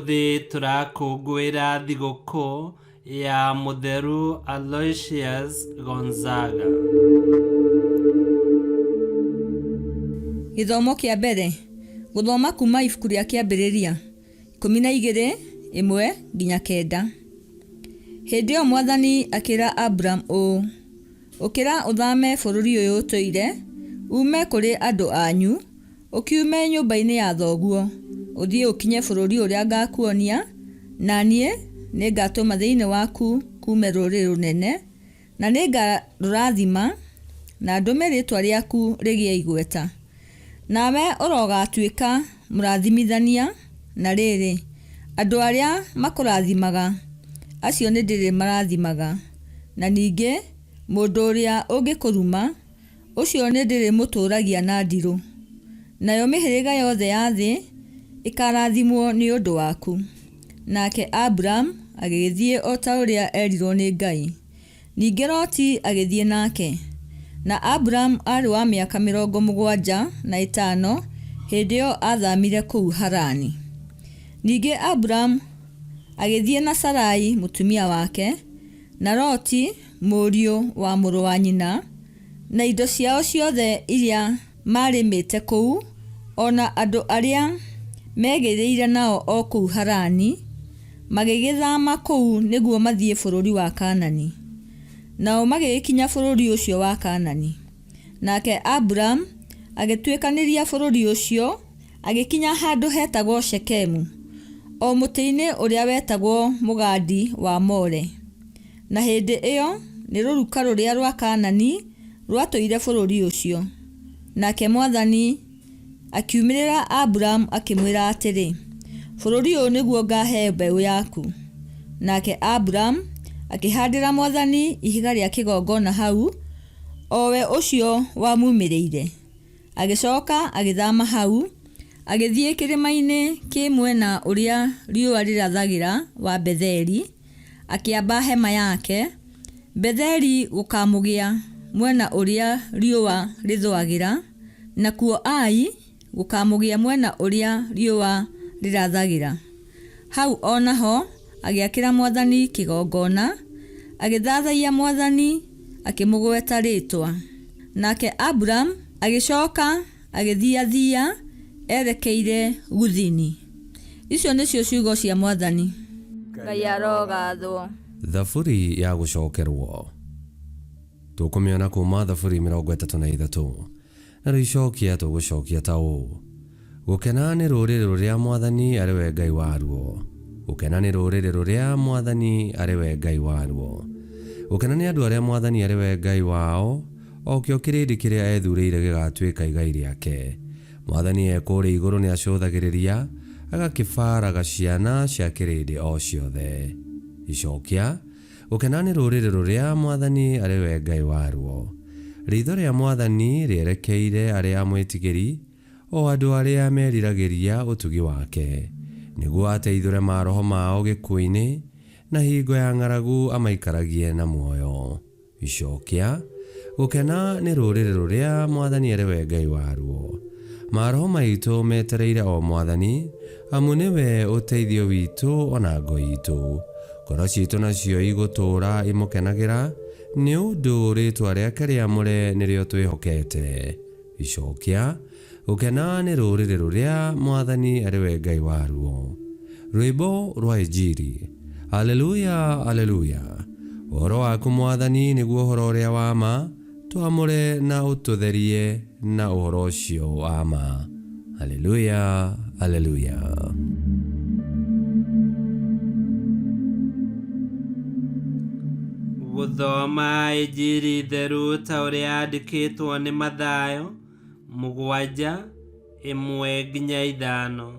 Ũmũthĩ tũrakũngũĩra thigũkũ ya Mũtheru Aloysius Gonzaga. Gĩthomo kĩa mbere, Gũthoma kuuma ibuku rĩa Kĩambĩrĩria 12, 1-9. Hĩndĩ ĩyo mwathani akĩĩra Aburamu ũũ, Ũkĩra ũthaame bũrũri ũyũ ũtũire, uume kũrĩ andũ aanyu, ũkiume nyũmbainĩ ya thooguo, ũthiĩ ũkinye bũrũri ũrĩa ngaakuonia, na niĩ nĩngaatũma thĩinĩ waku kuume rũũrĩrĩ rũnene, na nĩngarũrathima, na ndũme rĩĩtwa rĩaku rĩgĩe igweta. Nawe ũrogaatuĩka mũrathimithania, na rĩrĩ, andũ arĩa makũrathimaga, acio nĩndĩrĩmarathimaga, na ningĩ mũndũ ũrĩa ũngĩkũruma, ũcio nĩndĩrĩmũtũũragia na ndirũ. Nayo mĩhĩrĩga yothe ya thĩ ĩkaarathimwo nĩ ũndũ waku. Nake Aburamu agĩgĩthiĩ o ta ũrĩa eerirũo nĩ Ngai. Ningĩ Loti agĩthiĩ nake. Na Aburamu aarĩ wa mĩaka mĩrongo mũgwanja na ĩtano hĩndĩ ĩo aathamire kũu Harani. Ningĩ Aburamu agĩthiĩ na Sarai mũtumia wake, na Loti mũriũ wa mũrũ wa nyina, na indo ciao ciothe iria maarĩmĩte kũu, o na andũ arĩa megĩrĩire nao o kũu Harani, magĩgĩthama kũu nĩguo mathiĩ bũrũri wa Kaanani. Nao magĩgĩkinya bũrũri ũcio wa Kaanani. Nake Aburamu agĩtuĩkanĩria bũrũri ũcio, agĩkinya handũ hetagwo Shekemu, o mũtĩ-inĩ ũrĩa wetagwo mũgandi wa More. Na hĩndĩ ĩyo nĩ rũruka rũrĩa rwa Kaanani rwatũire bũrũri ũcio. Nake mwathani akiumĩrĩra Aburamu akĩmwĩra atĩrĩ, Bũrũri ũyũ nĩguo ngaahe mbeũ yaku. Nake Aburamu akĩhandĩra mwathani ihiga rĩa kĩgongona hau, o we ũcio wamuumĩrĩire. Agĩcoka agĩthama hau, agĩthiĩ kĩrĩma-inĩ kĩ mwena ũrĩa riũa rĩrathagĩra wa Betheli, akĩamba hema yake, Betheli gũkamũgĩa mwena ũrĩa riũa rĩthũagĩra, nakuo Ai gũkamũgĩa mwena ũrĩa riũa rĩrathagĩra. Hau o naho agĩakĩra mwathani kĩgongona, agĩthathaiya mwathani akĩmũgweta rĩĩtwa. Nake Aburamu agĩcoka agĩthiathia erekeire Guthini. Icio nĩcio ciugo cia mwathani. Ngai arogathwo. Thaburi ya gũcokerwo. Tũkũmĩona kuuma Thaburi 33. Narĩo icokia tũgũcokia ta ũũ, Gũkena nĩ rũrĩrĩ rũrĩa Mwathani arĩ we Ngai waruo. Gũkena nĩ rũrĩrĩ rũrĩa Mwathani arĩ we Ngai waruo. Gũkena nĩ andũ arĩa Mwathani arĩ we Ngai wao, o kĩo kĩrĩndĩ kĩrĩa ethurĩire gĩgatuĩka igai rĩake. Mwathani e kũrĩa igũrũ nĩacũthagĩrĩria, agakĩbaaraga ciana cia kĩrĩndĩ o ciothe. Icokia, Gũkena nĩ rũrĩrĩ rũrĩa Mwathani arĩ we Ngai waruo. Riitho rĩa Mwathani rĩerekeire arĩa amwĩtigĩri, o andũ arĩa meriragĩria ũtugi wake, nĩguo ateithũre maroho mao gĩkuũ-inĩ, na hingo ya ng'aragu amaikaragie na muoyo. Icokia, Gũkena nĩ rũrĩrĩ rũrĩa Mwathani arĩ we Ngai waruo. Maroho maitũ metereire o Mwathani, amu nĩwe ũteithio witũ o na ngo itũ. Ngoro ciitũ nacio igũtũũra imũkenagĩra, nĩ ũndũ rĩĩtwa rĩake rĩamũre nĩrĩo twĩhokete. Icokia, Gũkena nĩ rũrĩrĩ rũrĩa Mwathani arĩ we Ngai waruo. Rwĩmbo rwa Injiri. Aleluya, Aleluya. Ũhoro waku Mwathani nĩguo ũhoro ũrĩa wa ma, twamũre na ũtũtherie na ũhoro ũcio wa ma. Aleluya, Aleluya. Gũthoma Injiri theru ta ũrĩa yandĩkĩtwo nĩ Mathayo 7:1-5.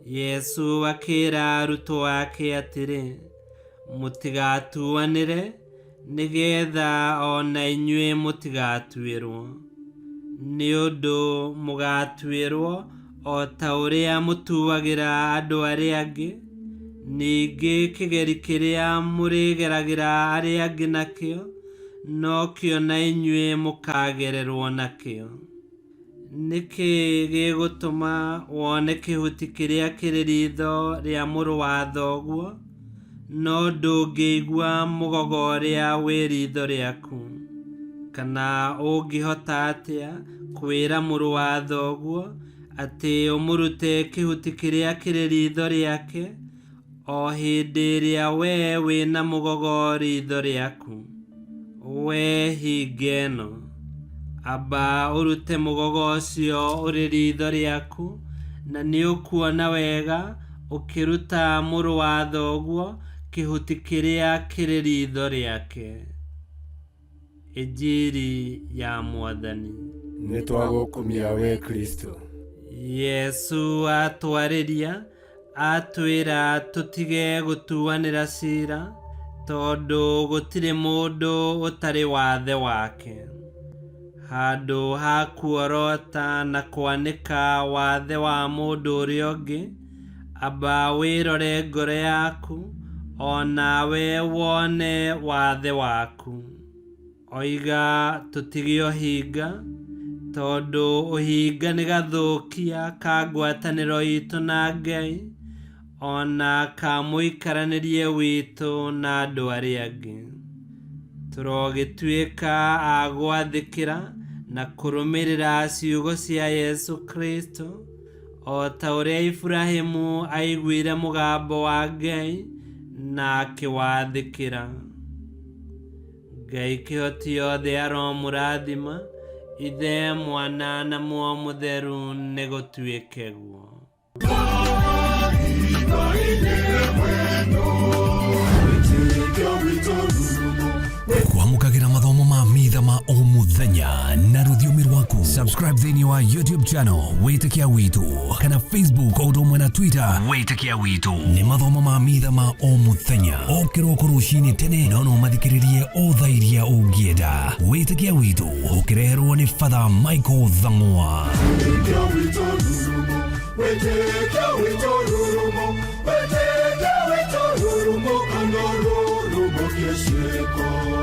Yesu akĩra arutwo ake atĩrĩ, Mũtigatuanĩre, nĩgeetha o na inyuĩ mũtigatuĩrwo. Nĩ ũndũ mũgaatuĩrwo o ta ũrĩa mũtuagĩra andũ arĩa angĩ, ningĩ kĩgeri kĩrĩa mũrĩgeragĩra arĩa angĩ nakĩo, nokĩo na inyuĩ mũkaagererwo nakĩo. Nĩkĩ gĩgũtũma wone kĩhuti kĩrĩa kĩrĩ riitho rĩa mũrũ wa thoguo, no ndũngĩigua mũgogo ũrĩa wĩ riitho rĩaku? Kana ũngĩhota atĩa kwĩra mũrũ wa thoguo atĩ ũmũrute kĩhuti kĩrĩa kĩrĩ riitho rĩake, o hĩndĩ ĩrĩa wee wĩna mũgogo riitho rĩaku? Wee hinga ĩno, amba ũrute mũgogo ũcio ũrĩ riitho rĩaku, na nĩũkuona wega ũkĩruta mũrũ wa thoguo kĩhuti kĩrĩa kĩrĩ riitho rĩake. Injiri ya Mwathani. Nĩ twagũkumia we Kristo. Yesu atwarĩria atwĩra tũtige gũtuanĩra cira, tondũ gũtirĩ mũndũ ũtarĩ wathe wake. Handũ ha kuorota na kwanĩka wathe wa mũndũ ũrĩa ũngĩ, amba wĩrore ngoro yaku, o nawe wone wathe waku. Oiga tũtige ũhinga, tondũ ũhinga nĩ gathũkia ka ngwatanĩro itũ na Ngai, ona ka mũikaranĩrie witũ na andũ arĩa angĩ. Tũrogĩtuĩka a gwathĩkĩra na kũrũmĩrĩra ciugo cia Yesu Kristo, o ta ũrĩa Iburahĩmu aiguire mũgambo wa Ngai na akĩwathĩkĩra. Ngai kĩhoti yothe aromũrathima, Ithe, Mwana na Muoyo Mũtheru, nĩgũtuĩke guo. Kwamũkagĩra mathomo ma mitha ma o mũthenya na rũthiomi rwaku. Subscribe thĩinĩ wa YouTube channel Wĩtĩkia Witũ kana Facebook o ũndũ ũmwe na Twitter Wĩtĩkia Witũ. Nĩ mathomo ma mitha ma o mũthenya o kĩroko rũcinĩ tene, no no mathikĩrĩrie o thaa iria ũngĩenda. Wĩtĩkia Witũ ũkĩreherwo nĩ Father Michael Thang'wa. Wĩtĩkia witũ rurumo, wĩtĩkia witũ rurumo, kana rurumo kĩciko.